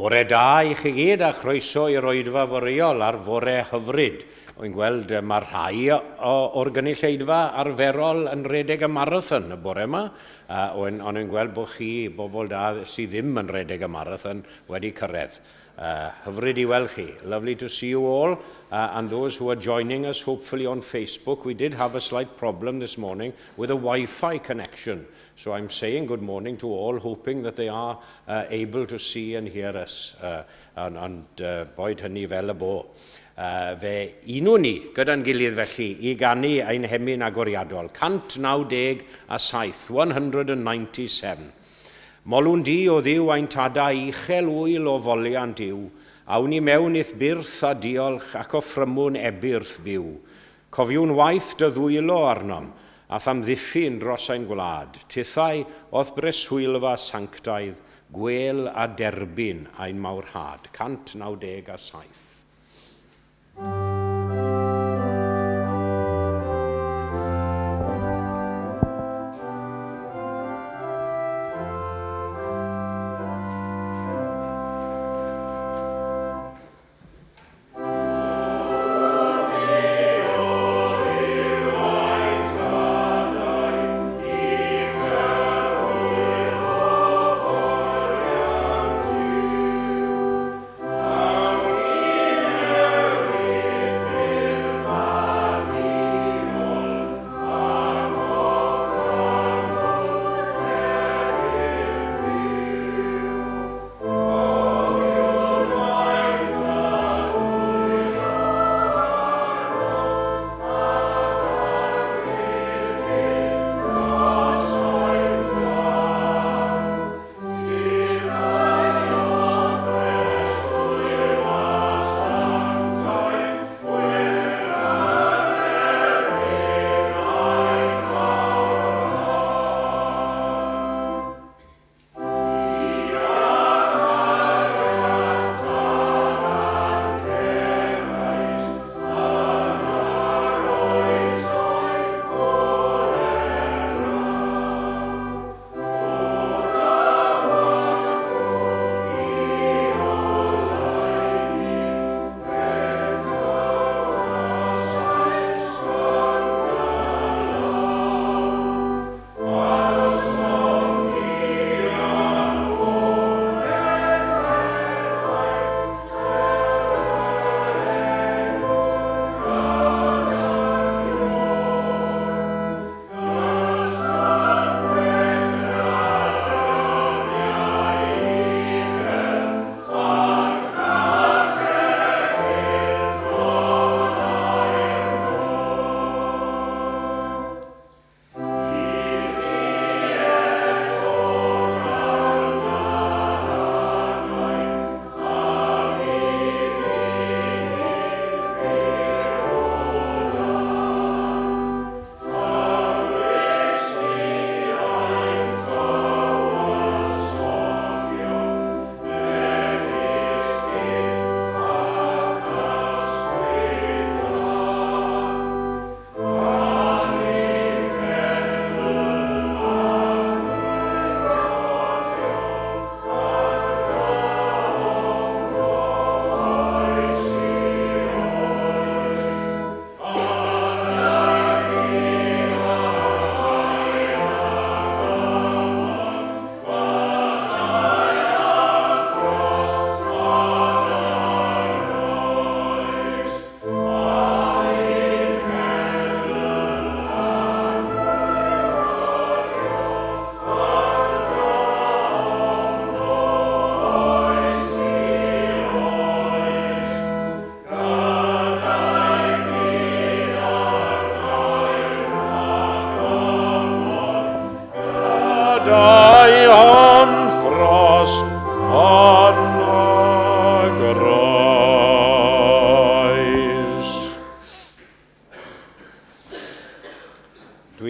Bore da i chi gyd a chroeso i'r oedfa foreol ar fore hyfryd. Wy'n gweld mae rhai o'r gynulleidfa arferol yn rhedeg y marathon y bore yma, ond wy'n gweld bod chi, bobl da sydd ddim yn rhedeg y marathon, wedi cyrraedd. Hyfryd i weld chi. Lovely to see you all, and those who are joining us hopefully on Facebook. We did have a slight problem this morning with a Wi-Fi connection. So I'm saying good morning to all, hoping that they are able to see and hear us. And boed hynny fel y bo. Fe unwn ni gyda'n gilydd felly i ganu ein hemyn agoriadol. 197, 197. Molwn di o Dduw ein tadau uchel wyl o foliant yw, awn ni mewn i'th byrth a diolch ac offrymwn ebyrth byw. Cofiwn waith dy ddwylo arnom, a thamddiffyn dros ein gwlad, tithau o'th breswylfa sanctaidd, gwel a derbyn ein mawrhad. 197.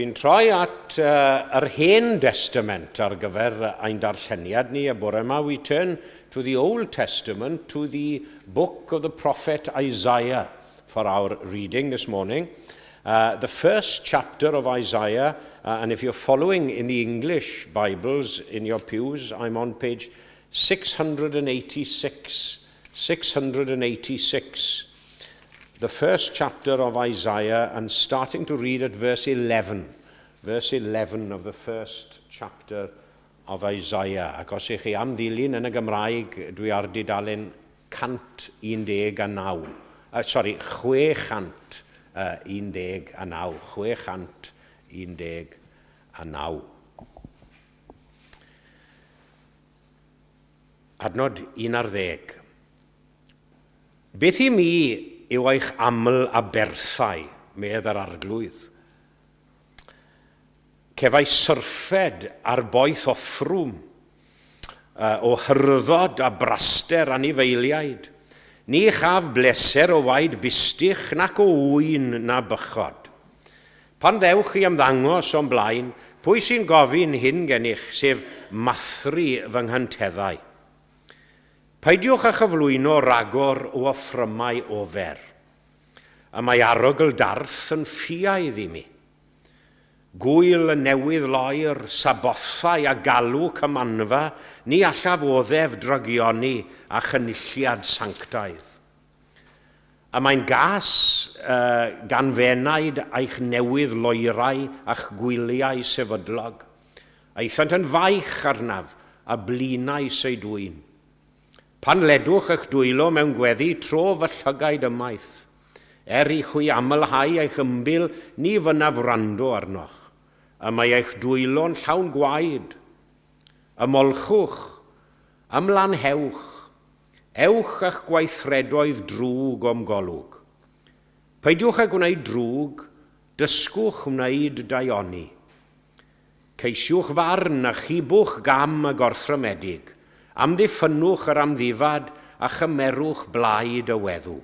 Dwi'n troi at yr Hen Destament ar gyfer ein darlleniad ni y bore yma. We turn to the Old Testament, to the book of the prophet Isaiah for our reading this morning. The first chapter of Isaiah, and if you're following in the English Bibles in your pews, I'm on page 686. 686. The first chapter of Isaiah, and starting to read at verse 11. Verse 11 of the first chapter of Isaiah. Ac os ych chi am ddilyn yn y Gymraeg, dwi ar dudalen 119. Sorry, 619. 619. Adnod 11. Beth i mi yw eich aml aberthau, medd yr Arglwydd. Cefais syrffed ar boeth offrwm, o hyrddod a braster anifeiliaid. Ni chaf bleser o waed bustych nac o ŵyn na bychod. Pan ddewch i ymddangos o'm blaen, pwy sy'n gofyn hyn gennych, sef mathru fy nghynteddau? Peidiwch â chyflwyno ragor o offrymau ofer. Y mae arogl darth yn ffiaidd i mi. Gŵyl y newydd loer, sabothau a galw cymanfa, ni allaf oddef drygioni a chynulliad sanctaidd. Y mae'n gas gan f'enaid eich newydd loerau a'ch gwyliau sefydlog. Aethant yn faich arnaf, a blinais eu dwyn. Pan ledwch eich dwylo mewn gweddi, tro fy llygaid ymaith. Er i chwi amlhau eich ymbil, ni fynnaf wrando arnoch. Y mae eich dwylo'n llawn gwaed. Ymolchwch, ymlanhewch, ewch a'ch gweithredoedd drwg o'm golwg. Peidiwch â gwneud drwg, dysgwch wneud daioni. Ceisiwch farn a chibwch gam y gorthrymedig, amddiffynnwch yr amddifad a chymerwch blaid y weddw.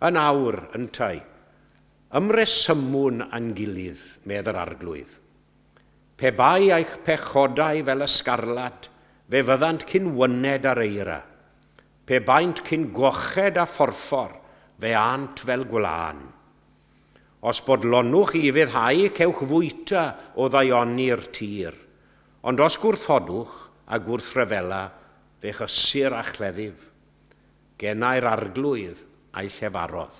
Yn awr, yntau, ymresymwn â'n gilydd, medd yr Arglwydd. Pe bai eich pechodau fel ysgarlad, fe fyddant cyn wyned â'r eira. Pe baent cyn goched â phorffor, fe ânt fel gwlân. Os bodlonwch i ufuddhau, cewch fwyta o ddaioni'r tir. Ond os gwrthodwch a gwrthryfela, fe'ch ysir â chleddyf. Genau'r Arglwydd a'i llefarodd.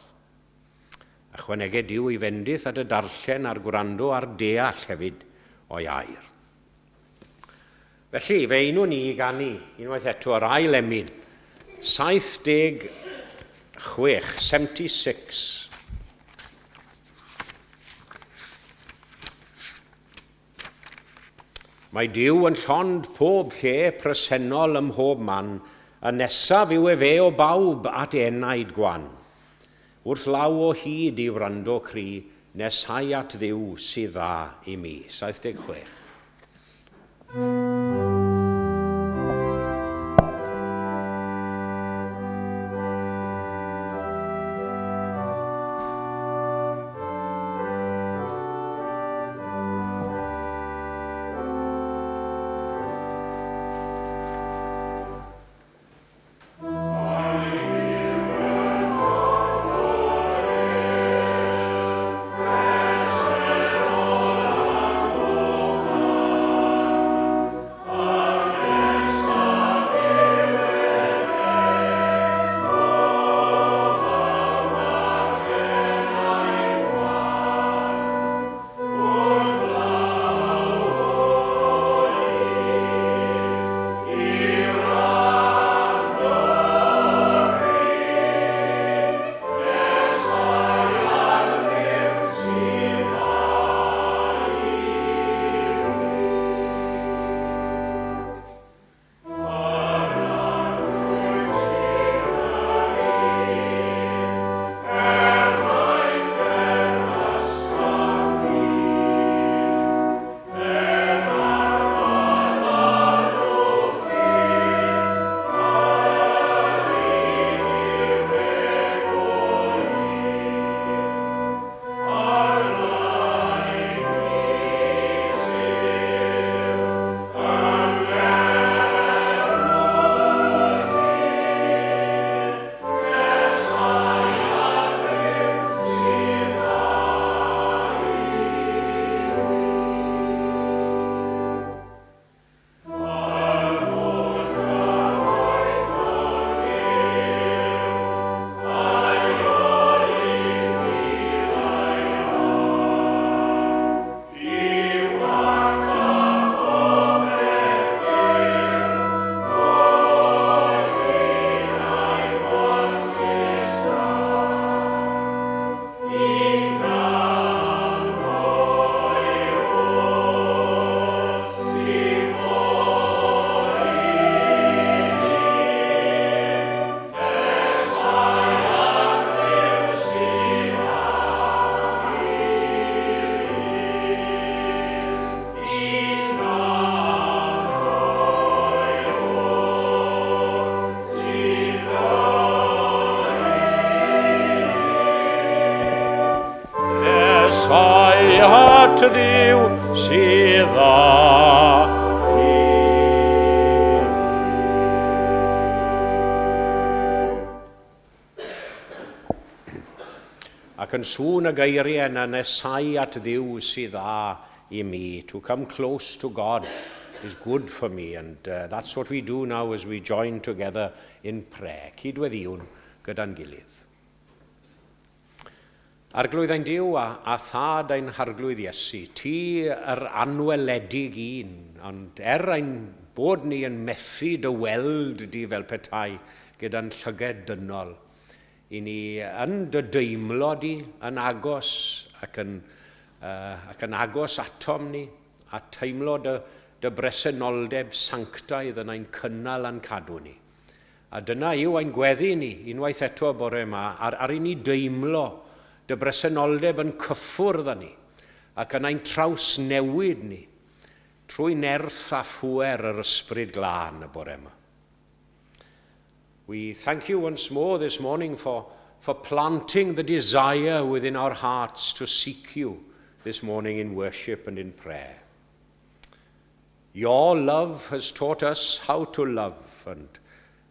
Ychwaneged Duw ei fendith at y darllen a'r gwrando a'r deall hefyd o'i air. Felly, fe einwn ni i ganu unwaith eto yr ail emyn, 76, 76. Mae Duw yn llond pob lle, presennol ym mhob man, y nesaf yw efe o bawb at enaid gwan. Wrth law o hyd i wrando cri, neshau at Dduw sydd dda i mi. 76. Nesau at Dduw sydd dda Ac yn sŵn y geiriau yna, nesau at Dduw sydd dda i mi. To come close to God is good for me, and that's what we do now as we join together in prayer. Cydweddïwn gyda'n gilydd. Arglwydd ein Duw a Thad ein Harglwydd Iesu, ti yr anweledig un, ond er ein bod ni yn methu dy weld di fel petai gyda'n llyged dynol, i ni yn dy deimlo di yn agos ac yn agos atom ni, a teimlo dy bresenoldeb sanctaidd yn ein cynnal a'n cadw ni. A dyna yw ein gweddi ni, unwaith eto y bore yma, ar i ni deimlo dy bresenoldeb yn cyffwrdd â ni, ac yn ein trawsnewid ni, trwy nerth a phŵer yr Ysbryd Glân y bore yma. We thank you once more this morning for planting the desire within our hearts to seek you this morning in worship and in prayer. Your love has taught us how to love,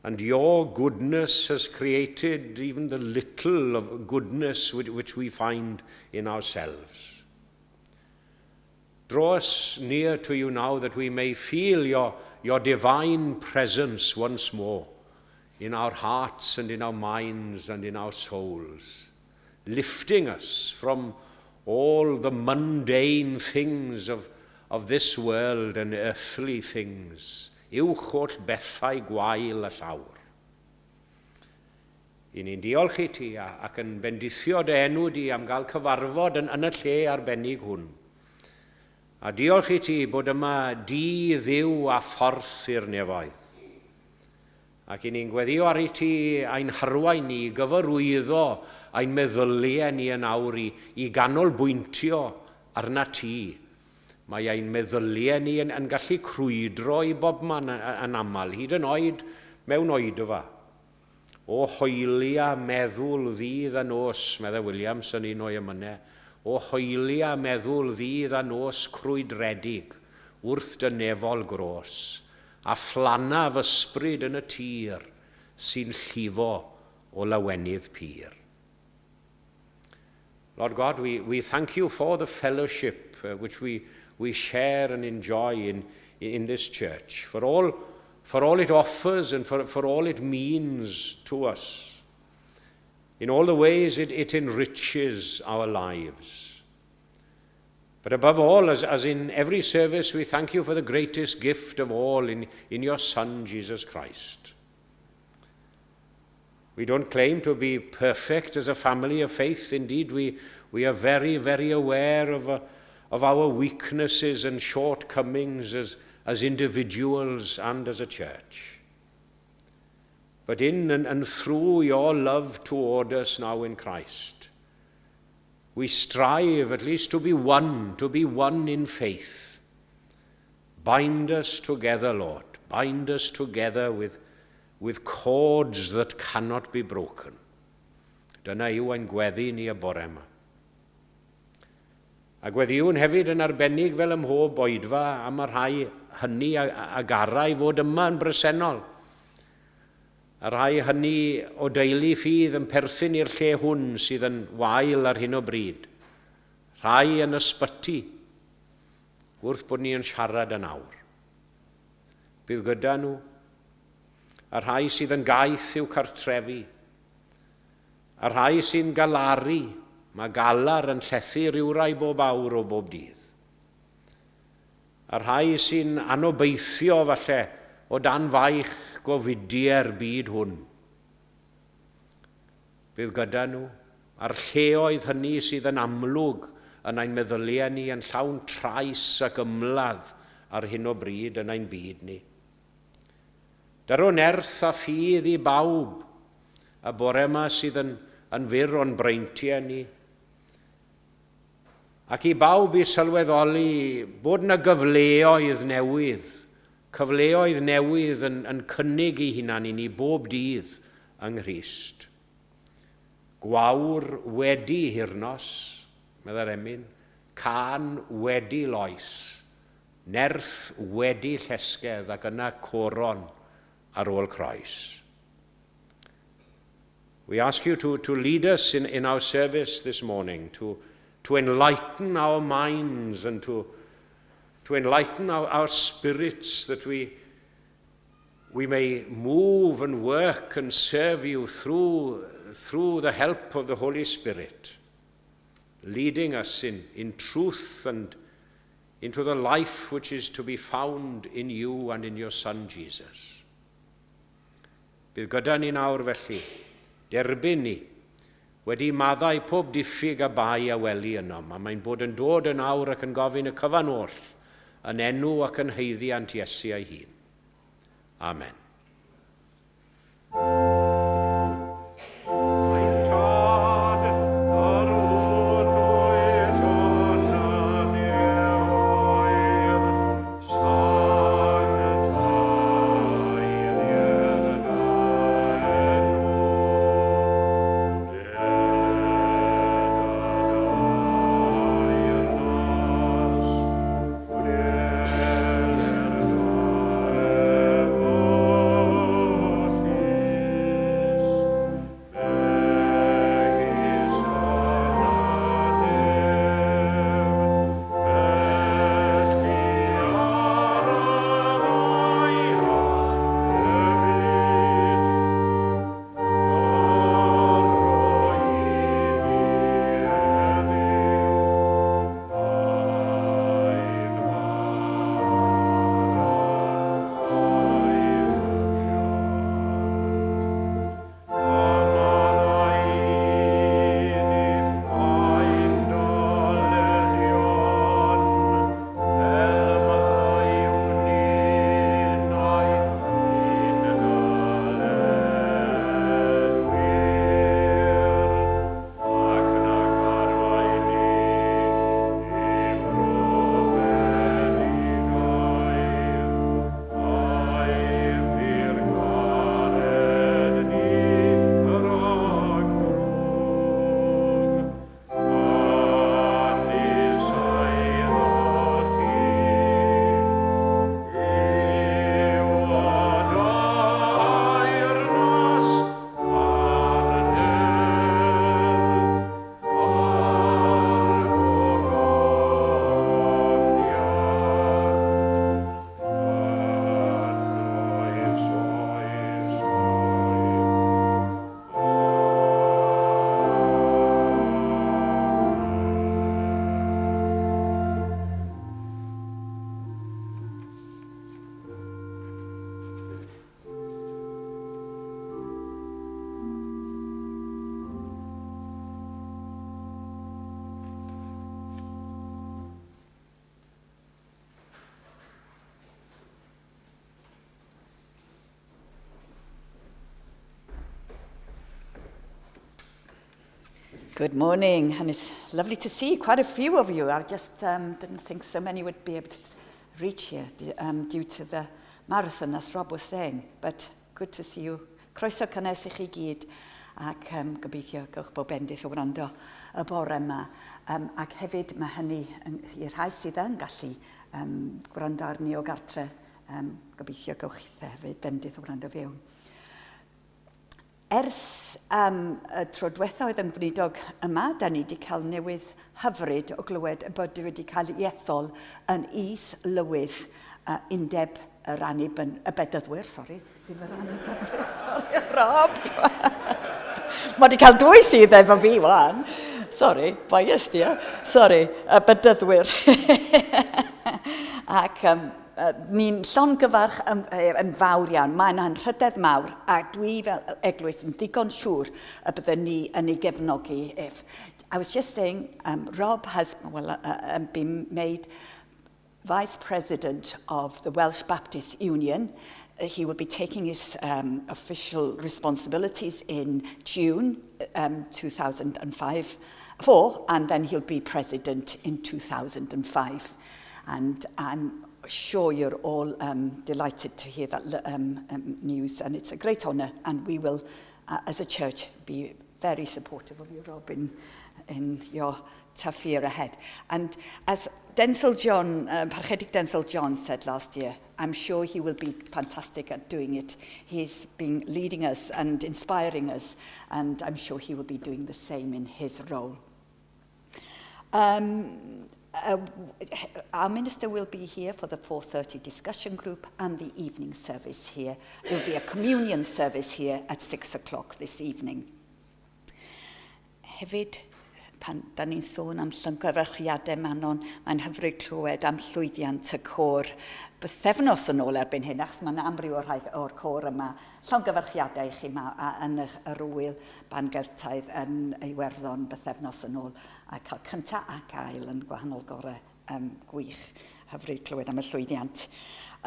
and your goodness has created even the little of goodness which we find in ourselves. Draw us near to you now that we may feel your divine presence once more in our hearts and in our minds and in our souls, lifting us from all the mundane things of this world and earthly things, uwch holl bethau gwael y llawr. I ni'n diolch i ti ac yn bendithio dy enw di am gael cyfarfod yn y lle arbennig hwn. A diolch i ti bod yma di Dduw a phorth i'r nefoedd. Ac i ni'n gweddio ar i ti ein harwain ni, gyfarwyddo ein meddyliau ni yn awr i ganolbwyntio arna ti. Mae ein meddyliau ni yn gallu crwydro i bobman yn aml, hyd yn oed mewn oedfa. O hoelia meddwl ddydd a nos, meddai Williams yn un o'i emynau, o hoelia meddwl ddydd a nos crwydredig wrth dy nefol gros, a phlanna fy ysbryd yn y tir sy'n llifo o lawenydd pur. Lord God, we thank you for the fellowship which we share and enjoy in this church, for all it offers and for all it means to us. In all the ways it enriches our lives. But above all, as in every service, we thank you for the greatest gift of all in your Son, Jesus Christ. We don't claim to be perfect as a family of faith. Indeed, we are very, very aware of our weaknesses and shortcomings as individuals and as a church. But in and through your love toward us now in Christ, we strive at least to be one, to be one in faith. Bind us together, Lord. Bind us together with cords that cannot be broken. Dyna yw ein gweddi ni y bore yma. A gweddiwn hefyd yn arbennig fel ym mhob oedfa am y rhai hynny a garai fod yma yn bresennol. A rhai hynny o deulu ffydd yn perthyn i'r lle hwn sydd yn wael ar hyn o bryd. Rhai yn ysbyty wrth bod ni yn siarad yn awr. Bydd gyda nhw. A rhai sydd yn gaeth i'w cartrefi. A rhai sy'n galaru. Mae galar yn llethu rhywrai bob awr o bob dydd. A rhai sy'n anobeithio falle o dan faich gofidiau'r byd hwn. Bydd gyda nhw a'r lleoedd hynny sydd yn amlwg yn ein meddyliau ni yn llawn trais ac ymladd ar hyn o bryd yn ein byd ni. Dyro nerth a ffydd i bawb y bore yma sydd yn fyr o'n breintiau ni. Ac i bawb i sylweddoli bod yna gyfleoedd newydd, cyfleoedd newydd yn cynnig i hunan i ni bob dydd yng Nghrist. Gwawr wedi hirnos, meddai'r emyn. Cân wedi loes, nerth wedi llesgedd ac yna coron ar ôl croes. We ask you to lead us in our service this morning, to enlighten our minds and to enlighten our spirits, that we may move and work and serve you through the help of the Holy Spirit, leading us in truth and into the life which is to be found in you and in your Son Jesus. Bydd gyda ni nawr felly, derbyn ni, wedi maddau pob diffyg a bai a weli ynom, a mae'n bod yn dod yn awr ac yn gofyn y cyfan oll, yn enw ac yn haeddiant Iesu ei hun. Amen. Ein Tad, yr hwn wyt yn y nefoedd, sancteiddier dy enw. Deled dy deyrnas, gwneler dy ewyllys, megis yn y nef, felly ar y ddaear hefyd. Dyro i ni heddiw ein bara dyddiol. A maddau i ni ein dyledion, fel maddeuwn ninnau i'n dyledwyr. Ac nac arwain ni i brofedigaeth, eithr gwared ni rhag drwg. Canys eiddo ti yw y deyrnas a'r nerth a'r gogoniant yn oes oesoedd. Amen. Good morning, and it's lovely to see quite a few of you. I just didn't think so many would be able to reach here due to the marathon, as Rob was saying. But good to see you. Croeso cynnes i chi gyd, ac gobeithio gewch bob bendith o wrando y bore yma. Ac hefyd mae hynny i'r rhai sydd yn gallu gwrando arni o gartre. Gobeithio gewch chi hefyd bendith o wrando fewn. Ers y tro diwetha oedd yn gweinidog yma, da ni wedi cael newydd hyfryd o glywed y bod wedi cael ei ethol yn is-lywydd undeb yr anniben, y bedyddwyr, sori, ddim yr annibynwyr, sorry, Rob. Mae wedi cael dwy sydd efo fi wan. Sorry, biased, yeah. Sorry, y bedyddwyr. Ac ni'n llongyfarch yn fawr iawn. Mae'n anrhydedd mawr, a dwi fel eglwys yn ddigon siŵr y byddwn ni yn ei gefnogi ef. I was just saying, Rob has, well, been made Vice President of the Welsh Baptist Union. He will be taking his official responsibilities in June 2005, four, and then he'll be president in 2005. And I'm sure you're all delighted to hear that news, and it's a great honour, and we will, as a church, be very supportive of you, Rob, in in your tough year ahead. And as Denzel John, Parchedig Denzel John said last year, I'm sure he will be fantastic at doing it. He's been leading us and inspiring us, and I'm sure he will be doing the same in his role. Our minister will be here for the 4:30 discussion group and the evening service here. There will be a communion service here at 6 o'clock this evening. Hefyd, pan da ni'n sôn am llongyfarchiadau Manon, mae'n hyfryd clywed am llwyddiant y côr bythefnos yn ôl erbyn hyn, achos mae'n amryw o'r rhai o'r côr yma. Llongyfarchiadau i chi ma, a, yn y, yr ŵyl ban Geltaidd yn Iwerddon bythefnos yn ôl, a cael cyntaf ac ail yn gwahanol gorau gwych. Hyfryd clywed am y llwyddiant.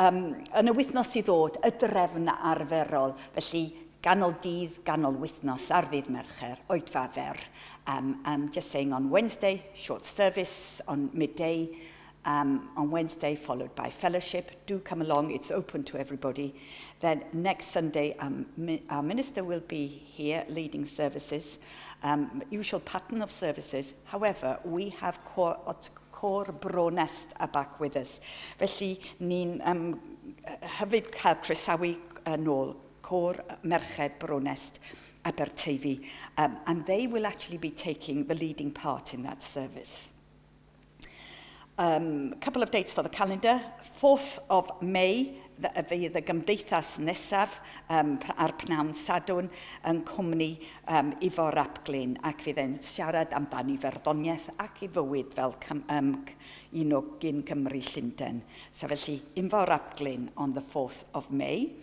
Yn y wythnos i ddod, y drefn arferol, felly ganol dydd, ganol wythnos ar ddydd Mercher, oedfa fer. Just saying on Wednesday, short service on midday, on Wednesday followed by fellowship. Do come along, it's open to everybody. Then next Sunday, our minister will be here leading services. Usual pattern of services. However, we have Côr Bro Nest are back with us. Felly, ni'n hefyd cael croesawu yn ôl Côr Merched Bro Nest Aberteifi. And they will actually be taking the leading part in that service. Couple of dates for the calendar. 4th of May, fydd y gymdeithas nesaf ar pnawn Sadwrn yn cwmni Ifor ap Glyn, ac fydd e'n siarad amdani farddoniaeth ac i fywyd fel un o gyn Cymru Llundain. So felly, Ifor ap Glyn on the 4th of May.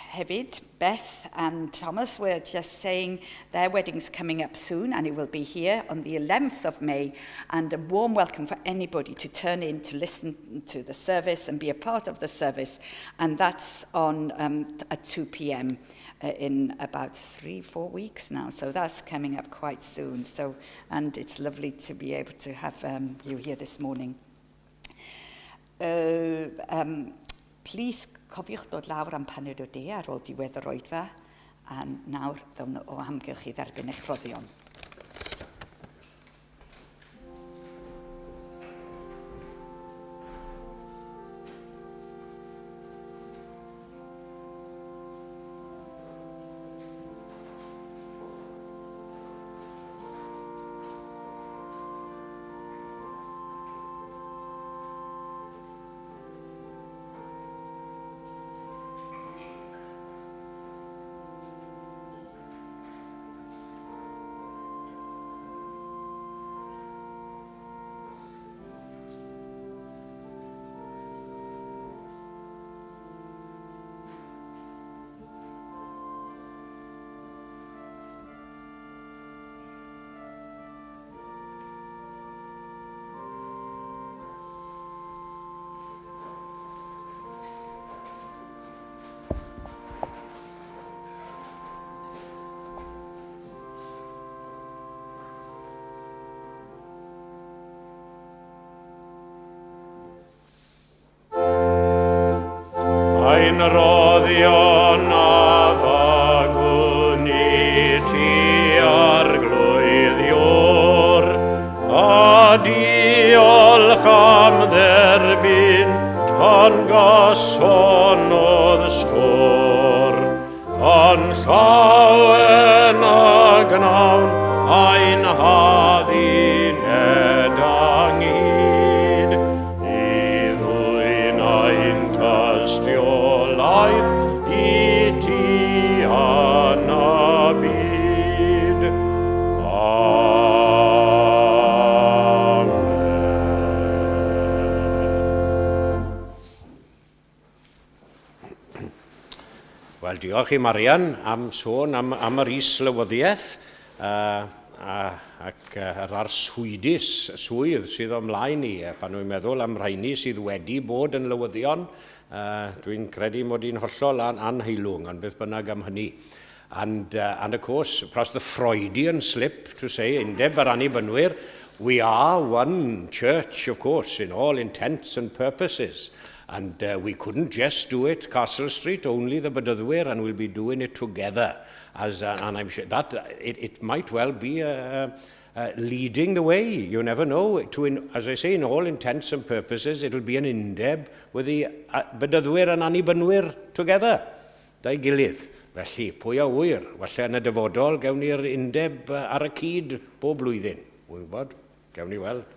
Hefyd, Beth and Thomas were just saying their wedding's coming up soon, and it will be here on the 11th of May, and a warm welcome for anybody to turn in to listen to the service and be a part of the service, and that's on at 2 p.m. in about 3, 4 weeks now, so that's coming up quite soon. So, and it's lovely to be able to have you here this morning. Please cofiwch dod lawr am paned o de ar ôl diwedd yr oedfa, a nawr ddown o amgylch i dderbyn eich rhoddion. Ein rhoddion a ddagwn i ti Arglwydd Iôr, a diolch am dderbyn pan gasonodd stôr. Yn llawen a gnawn ein hadduned ynghyd, i ddwyn ein tystiolaeth i ti yn y byd. Amen. Wel, diolch i Marian am sôn am yr is-lywyddiaeth ac yr arswydus swydd sydd o mlaen ni. Pan dwi'n meddwl am rheini sydd wedi bod yn lywyddion, dwi'n credu mod i'n hollol anheilwng, ond beth bynnag am hynny. And of course, perhaps the Freudian slip to say, Undeb yr Annibynwyr, we are one church, of course, in all intents and purposes. And we couldn't just do it, Castle Street, only the Bedyddwyr, and we'll be doing it together. And I'm sure that it might well be leading the way. You never know. As I say, in all intents and purposes, it'll be an undeb with the Bedyddwyr and Annibynwyr together. Da'i gilydd. Felly, pwy a ŵyr? Falle yn y dyfodol, gewn ni'r undeb ar y cyd bob blwyddyn. Wy'n gwybod? Gewn ni weld.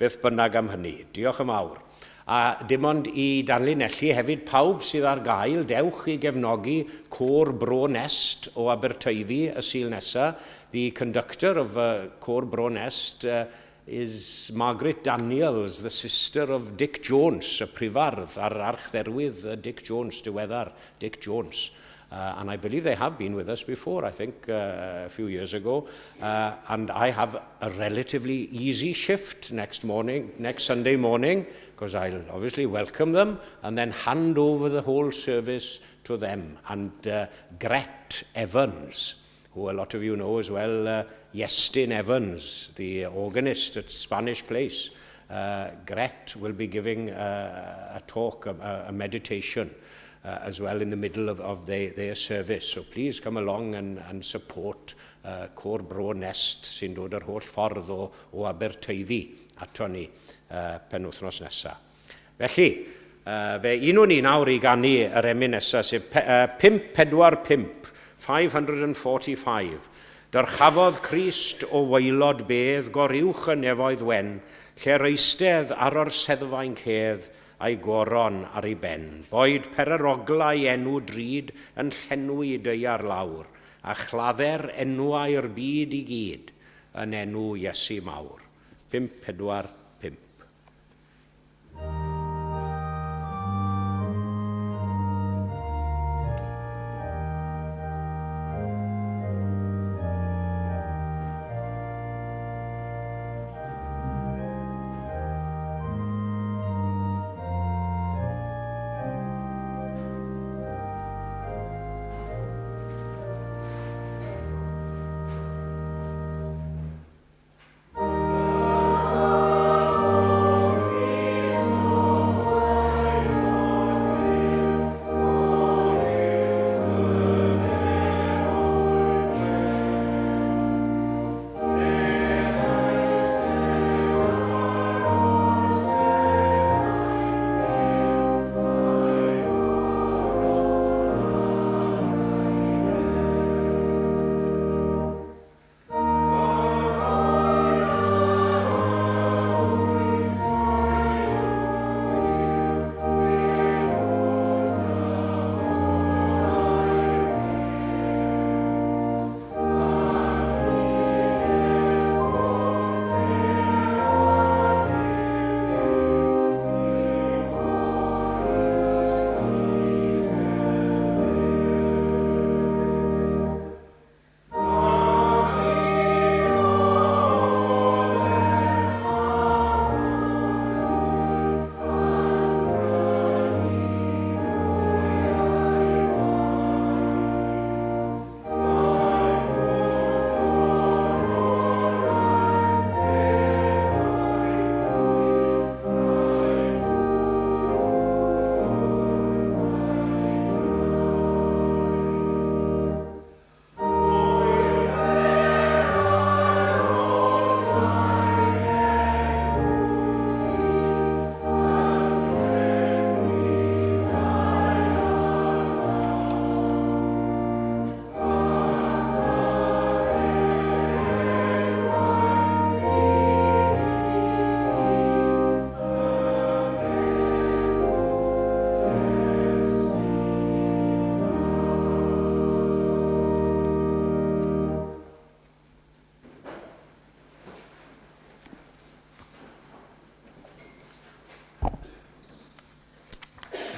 Beth bynnag am hynny. Diolch yn fawr. A dim ond i danlinellu hefyd pawb sydd ar gael, dewch i gefnogi Côr Bro Nest o Aberteifi y Sul nesaf. The conductor of Côr Bro Nest is Margaret Daniels, the sister of Dic Jones, y prifardd a'r archdderwydd Dic Jones, diweddar Dic Jones. And I believe they have been with us before, I think, a few years ago. And I have a relatively easy shift next Sunday morning, because I'll obviously welcome them and then hand over the whole service to them. And Gret Evans, who a lot of you know as well, Iestyn Evans, the organist at Spanish Place. Gret will be giving a talk, a meditation, as well in the middle of their service. So please come along and support Côr Bro Nest sy'n dod yr holl ffordd o Aberteifi ato ni penwythnos nesaf. Felly, fe unwn ni nawr i ganu yr emyn nesaf, sef 545, 545. Dyrchafodd Crist o waelod bedd goruwch y nefoedd wen, lle'r eistedd ar orseddfainc hedd a'i goron ar ei ben. Boed peraroglau enw drud yn llenwi daear lawr, a chladder enwau'r byd i gyd yn enw Iesu mawr. 5, 4, 5.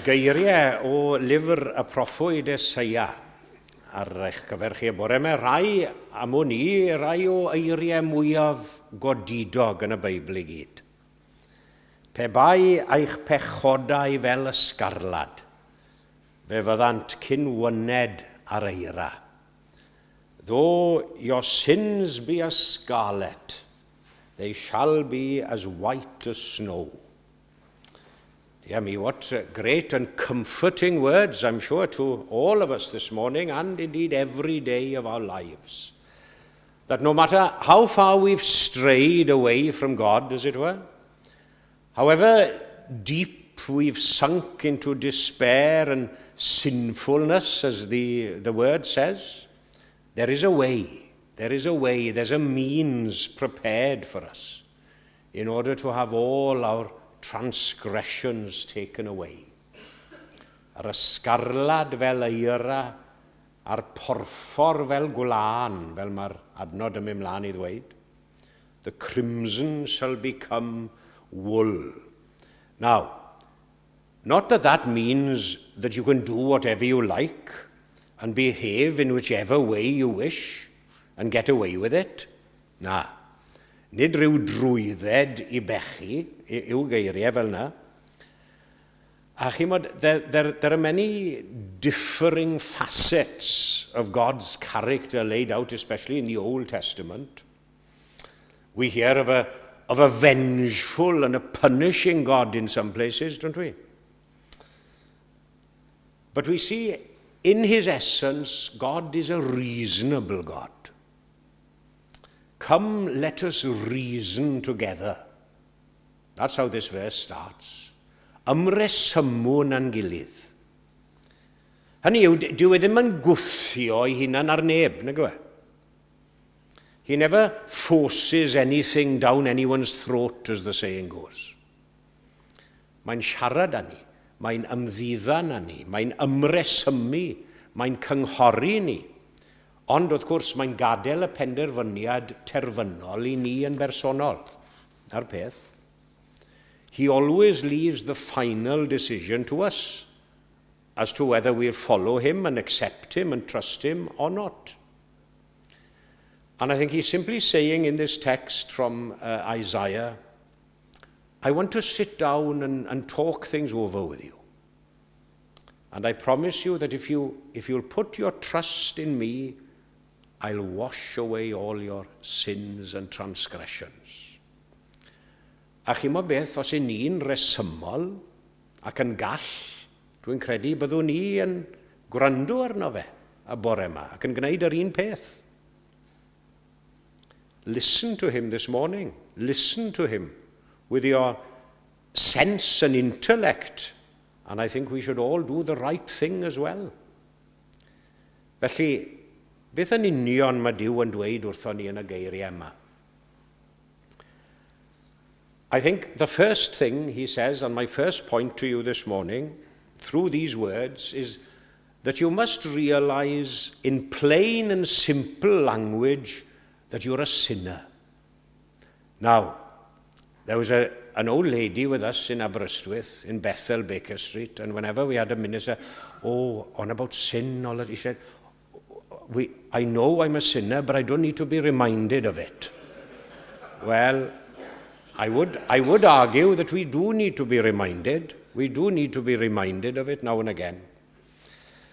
Geiriau o lyfr y proffwyd Eseia ar eich cyfer chi y bore yma, rai am wn i, rai o eiriau mwyaf godidog yn y Beibl i gyd. Pe bai eich pechodau fel ysgarlad, fe fyddant cyn wyned ar eira. Though your sins be as scarlet, they shall be as white as snow. Dear me, what great and comforting words, I'm sure, to all of us this morning and indeed every day of our lives. That no matter how far we've strayed away from God, as it were, however deep we've sunk into despair and sinfulness, as the word says, there is a way, there is a way, there's a means prepared for us in order to have all our transgressions taken away. Yr ysgarlad fel eira a'r porffor fel gwlân, fel mae'r adnod yn mynd mlaen i ddweud. The crimson shall become wool. Now, not that that means that you can do whatever you like and behave in whichever way you wish and get away with it. Na. Nid rhyw drwydded i bechu yw geiriau fel yna. A chi'mod, there are many differing facets of God's character laid out, especially in the Old Testament. We hear of a vengeful and a punishing God in some places, don't we? But we see in his essence, God is a reasonable God. "Come, let us reason together." That's how this verse starts. Ymresymwn â'n gilydd. Hynny yw, dyw e ddim yn gwthio ei hunan ar neb, nag yw e? He never forces anything down anyone's throat, as the saying goes. Mae'n siarad â ni, mae'n ymddiddan â ni, mae'n ymresymu, mae'n cynghori ni. Ond wrth gwrs mae'n gadael y penderfyniad terfynol i ni yn bersonol. 'Na'r peth. He always leaves the final decision to us as to whether we'll follow him and accept him and trust him or not. And I think he's simply saying in this text from Isaiah, "I want to sit down and talk things over with you. And I promise you that if you'll put your trust in me, I'll wash away all your sins and transgressions." A chi'mod beth, os y'n ni'n resymol ac yn gall, dwi'n credu byddwn ni yn gwrando arno fe y bore yma ac yn gwneud yr un peth. Listen to him this morning. Listen to him with your sense and intellect. And I think we should all do the right thing as well. Felly, beth yn union mae Duw yn dweud wrthon ni yn y geiriau yma? I think the first thing he says, and my first point to you this morning, through these words, is that you must realize in plain and simple language that you're a sinner. Now, there was an old lady with us in Aberystwyth, in Bethel, Baker Street, and whenever we had a minister, oh, on about sin, all that, he said, "I know I'm a sinner, but I don't need to be reminded of it." Well, I would argue that we do need to be reminded. We do need to be reminded of it now and again.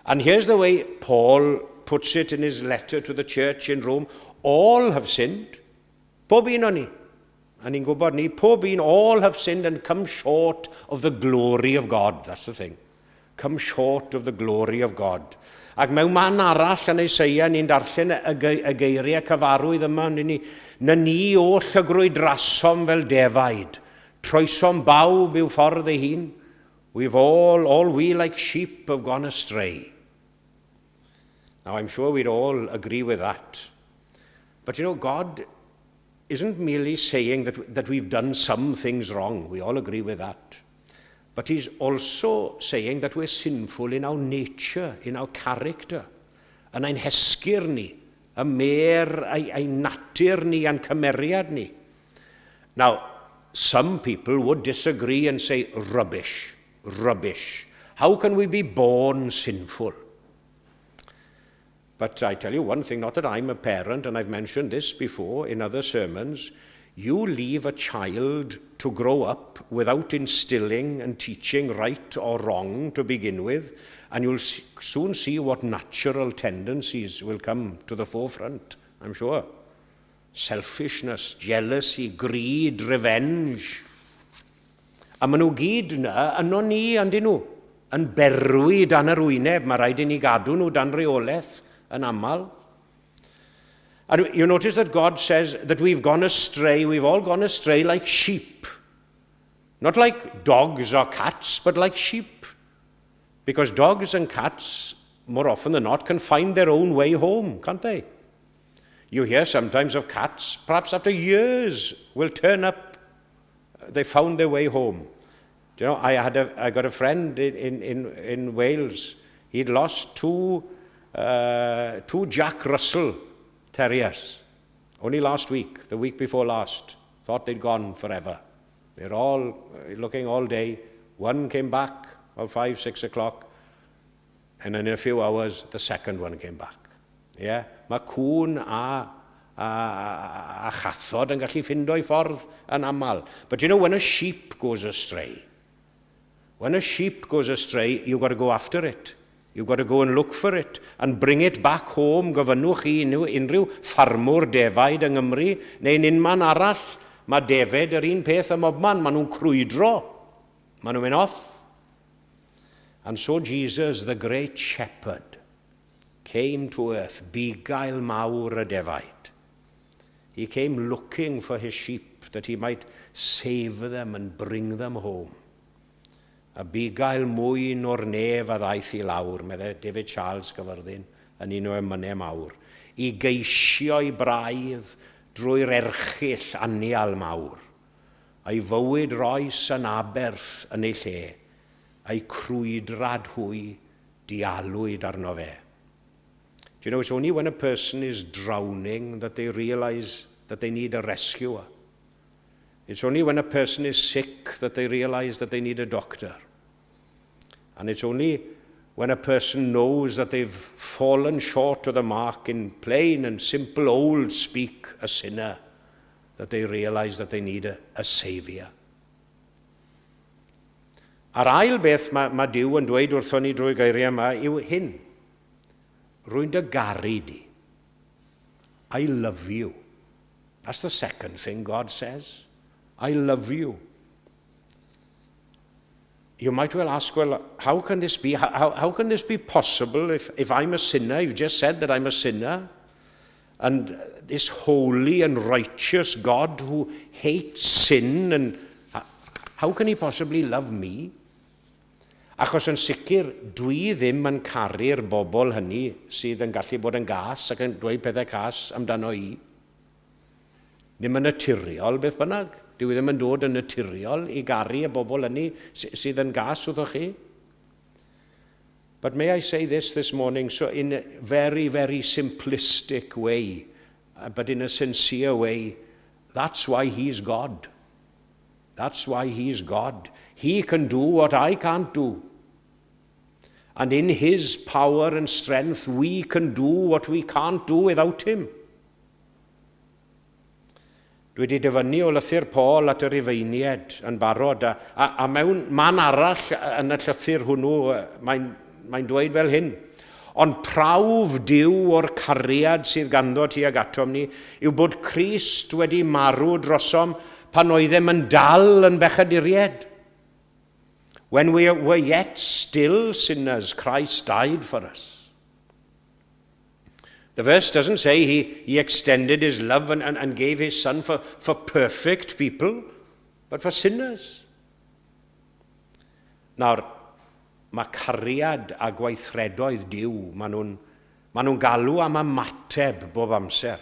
And here's the way Paul puts it in his letter to the church in Rome. All have sinned. Pob un o'n ni. A ni'n gwybod ni, pob un, all have sinned and come short of the glory of God. That's the thing. Come short of the glory of God. Ac mewn man arall yn Eseia, ni'n darllen y geiriau cyfarwydd yma, ni, na ni oll y grwydrasom fel defaid, troesom bawb i'w ffordd ei hun. All we like sheep have gone astray. Now, I'm sure we'd all agree with that. But God isn't merely saying that we've done some things wrong. We all agree with that. But he's also saying that we're sinful in our nature, in our character. Yn ein hesgyrn ni, y mêr ein natur ni a'n cymeriad ni. Now, some people would disagree and say, "Rubbish, rubbish. How can we be born sinful?" But I tell you one thing, not that I'm a parent, and I've mentioned this before in other sermons, you leave a child to grow up without instilling and teaching right or wrong to begin with, and you'll soon see what natural tendencies will come to the forefront, I'm sure. Selfishness, jealousy, greed, revenge. A maen nhw gyd yna, yno ni, yndyn nhw, yn berwi dan yr wyneb. Mae rhaid i ni gadw nhw dan reolaeth yn aml. And you notice that God says that we've gone astray, we've all gone astray like sheep. Not like dogs or cats, but like sheep. Because dogs and cats, more often than not, can find their own way home, can't they? You hear sometimes of cats, perhaps after years, will turn up. They found their way home. Do you know, I got a friend in Wales. He'd lost two Jack Russell Terriers. Only last week, the week before last. Thought they'd gone forever. They're all looking all day. One came back about 5, 6 o'clock, and in a few hours, the second one came back. Yeah? Mae cwn a chathod yn gallu ffindo i ffordd yn aml. But you know, when a sheep goes astray, when a sheep goes astray, you've got to go after it. You've got to go and look for it and bring it back home. Gofynnwch i unrhyw ffarmwr defaid yng Nghymru neu'n unman arall. Mae defed yr un peth ym mhobman. Maen nhw'n crwydro. Maen nhw'n mynd off. And so Jesus, the great shepherd, came to earth, bugail mawr y defaid. He came looking for his sheep that he might save them and bring them home. A bugail mwyn o'r nef a ddaeth i lawr, meddai David Charles Gyfyrddin yn un o emynau mawr, i geisio ei braidd drwy'r erchyll anial mawr, a'i fywyd roes yn aberth yn ei lle, a'i crwydrad hwy dialwyd arno fe. Do you know, it's only when a person is drowning that they realize that they need a rescuer. It's only when a person is sick that they realize that they need a doctor. And it's only when a person knows that they've fallen short of the mark in plain and simple old speak, a sinner, that they realize that they need a saviour. A'r ail beth mae Duw yn dweud wrthon ni drwy geiriau yma yw hyn. "Rwy'n dy garu di." "I love you." That's the second thing God says. "I love you." You might well ask, "Well, how can this be? How can this be possible if I'm a sinner?" You've just said that I'm a sinner. And this holy and righteous God who hates sin, and how can he possibly love me? Achos yn sicr, dwi ddim yn caru'r bobl hynny sydd yn gallu bod yn gas ac yn dweud pethau cas amdano i. Ddim yn naturiol beth bynnag. Dyw e ddim yn dod yn naturiol i garu y bobl hynny sydd yn gas wrthoch chi. But may I say this morning, so in a very, very simplistic way, but in a sincere way, that's why he's God. That's why he's God. He can do what I can't do. And in his power and strength, we can do what we can't do without him. Dwi wedi dyfynnu o lythyr Paul at y Rufeiniaid yn barod, a mewn man arall yn y llythyr hwnnw, mae'n dweud fel hyn: "Ond prawf Duw o'r cariad sydd ganddo tuag atom ni yw bod Crist wedi marw drosom pan oeddem yn dal yn bechaduriaid." When we were yet still sinners, Christ died for us. The verse doesn't say he extended his love and gave his son for perfect people, but for sinners. Nawr, mae cariad a gweithredoedd Duw, maen nhw galw am ymateb bob amser.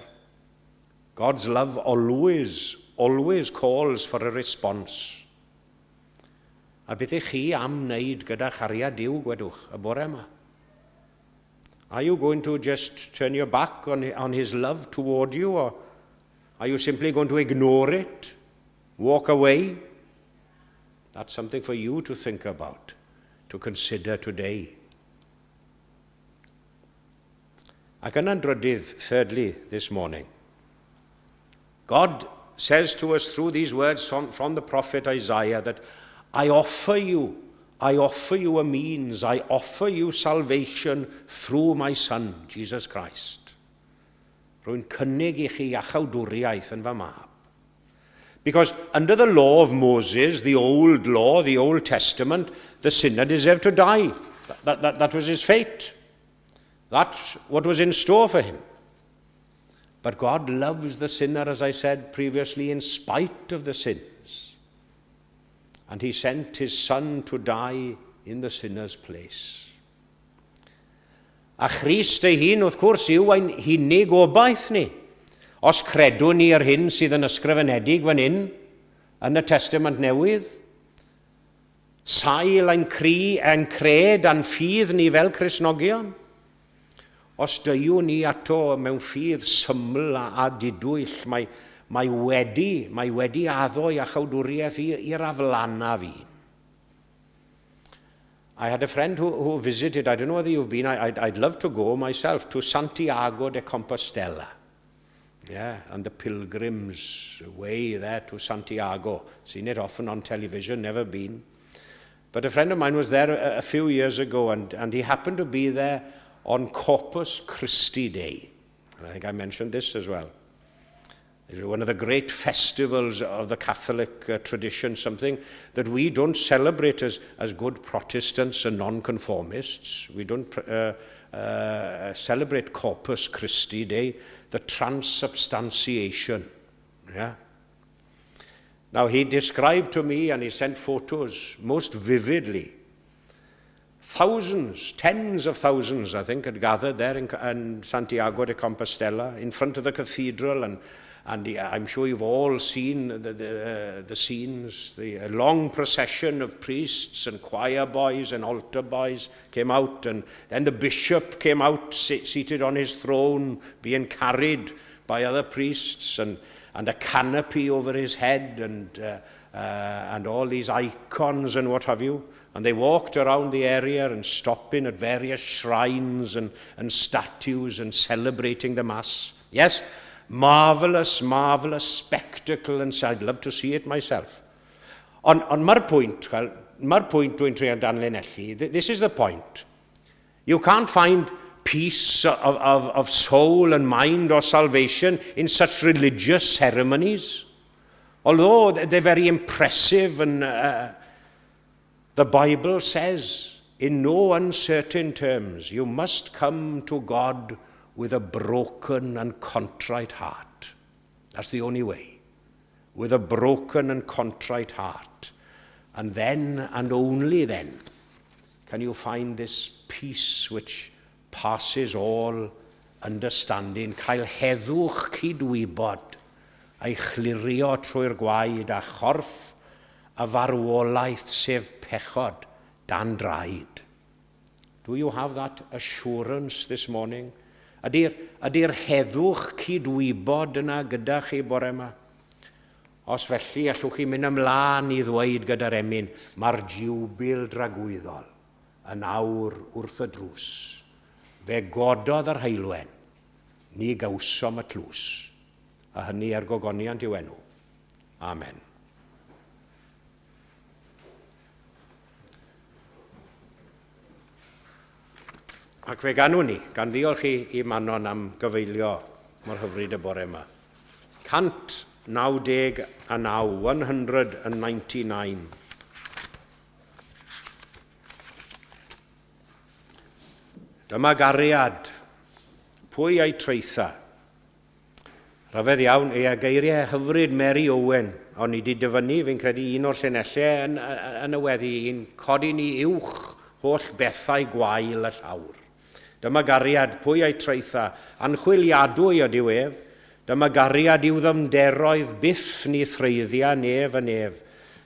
God's love always, always calls for a response. A beth ych chi am wneud gyda chariad Duw, gwedwch, y bore yma? Are you going to just turn your back on his love toward you, or are you simply going to ignore it, walk away? That's something for you to think about, to consider today. Ac yna'n drydydd, thirdly, this morning, God says to us through these words from the prophet Isaiah that I offer you a means, I offer you salvation through my Son, Jesus Christ." Rwy'n cynnig i chi iachawdwriaeth yn fy mab. Because under the law of Moses, the old law, the Old Testament, the sinner deserved to die. That was his fate. That's what was in store for him. But God loves the sinner, as I said previously, in spite of the sins. And he sent his son to die in the sinner's place. A Christ ei hun, wrth gwrs, yw ein hunig obaith ni. Os credwn ni yr hyn sydd yn ysgrifenedig fan hyn, yn y Testament Newydd, sail ein cri, ein cred a'n ffydd ni fel Cristnogion. Os deuwn ni ato mewn ffydd syml a didwyll, mae wedi addo iachawdwriaeth i'r aflanaf un. I had a friend who visited, I don't know whether you've been, I'd love to go myself, to Santiago de Compostela. Yeah, and the pilgrims' way there to Santiago. Seen it often on television, never been. But a friend of mine was there a few years ago, and he happened to be there on Corpus Christi Day. And I think I mentioned this as well. It's one of the great festivals of the Catholic tradition, something that we don't celebrate as good Protestants and nonconformists. We don't celebrate Corpus Christi Day, the transubstantiation. Yeah. Now, he described to me, and he sent photos most vividly. Thousands, tens of thousands, I think, had gathered there in Santiago de Compostela, in front of the cathedral, and I'm sure you've all seen the scenes, the long procession of priests and choir boys and altar boys came out, and then the bishop came out seated on his throne, being carried by other priests, and a canopy over his head, and all these icons and what have you. And they walked around the area and stopping at various shrines and statues and celebrating the Mass. Yes, marvellous, marvellous spectacle, and so I'd love to see it myself. Ond mae'r pwynt, well, mae'r pwynt dwi'n trio danlinellu, this is the point. You can't find peace of soul and mind or salvation in such religious ceremonies. Although they're very impressive, and the Bible says in no uncertain terms, you must come to God with a broken and contrite heart. That's the only way. With a broken and contrite heart. And then, and only then, can you find this peace which passes all understanding. Cael heddwch cydwybod a'i chlirio trwy'r gwaed a chorff y farwolaeth sef pechod dan draed. Do you have that assurance this morning? Ydy'r heddwch cydwybod yna gyda chi bore yma? Os felly, allwch chi mynd ymlaen i ddweud gyda'r emyn, mae'r jiwbil dragwyddol yn awr wrth y drws. Fe gododd yr heulwen, ni gawsom y tlws, a hynny er gogoniant i'w enw. Amen. Ac fe ganwn ni, gan ddiolch i Manon am gyfeilio mor hyfryd y bore yma. 199, 199. Dyma gariad. Pwy a'i traetha? Rhyfedd iawn, ei geiriau hyfryd Mary Owen, ond ni wedi dyfynnu, fi'n credu, un o'r llinellau yn y weddi, un codi ni uwch holl bethau gwael y llawr. Dyma gariad, pwy a'i traetha? Anchwiliadwy ydyw ef. Dyma gariad i'w ddyfnderoedd byth ni threiddia nef y nef.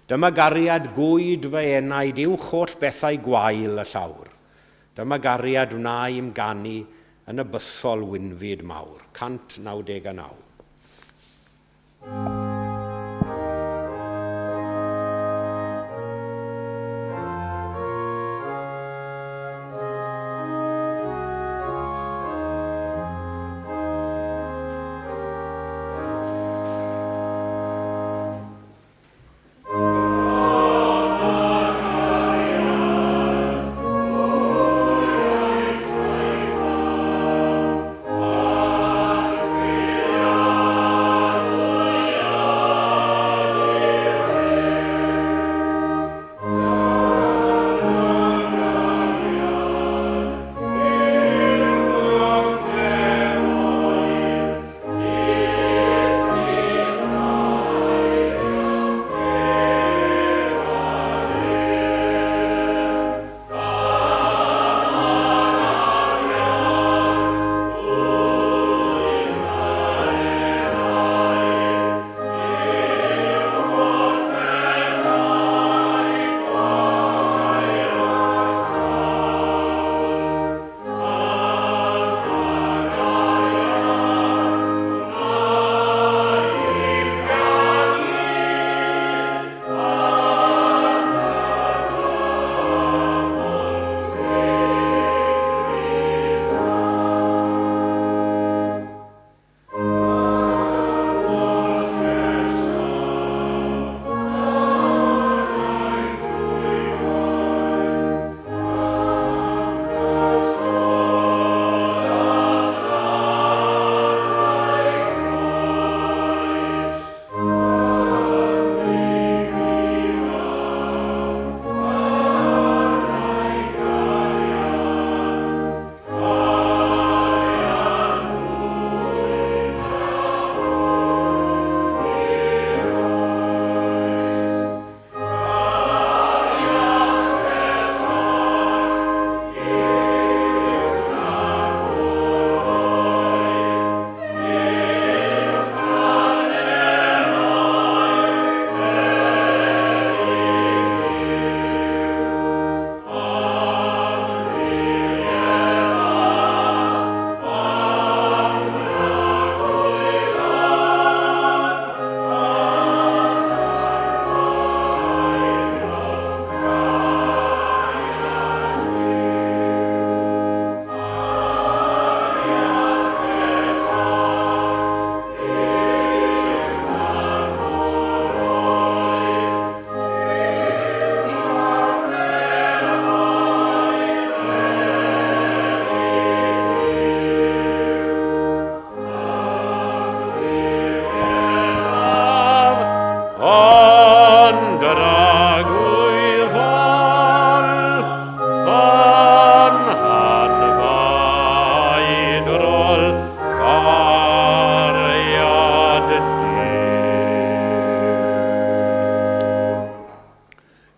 Dyma gariad gwyd fy enaid uwch holl bethau gwael y llawr. Dyma gariad wna i'm ganu yn y bythol wynfyd mawr. 199.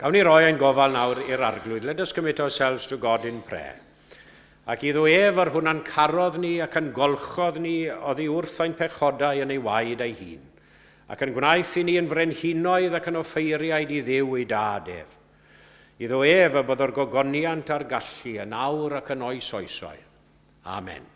Cawn ni roi ein gofal nawr i'r Arglwydd. Let us commit ourselves to God in prayer. Ac iddo ef yr hwn a'n carodd ni ac a'n golchodd ni oddi wrth ein pechodau yn ei waed ei hun, ac a'n gwnaeth i ni yn frenhinoedd ac yn offeiriaid i Dduw ei dad ef. Iddo ef y byddo'r gogoniant a'r gallu yn awr ac yn oes oesoedd. Amen.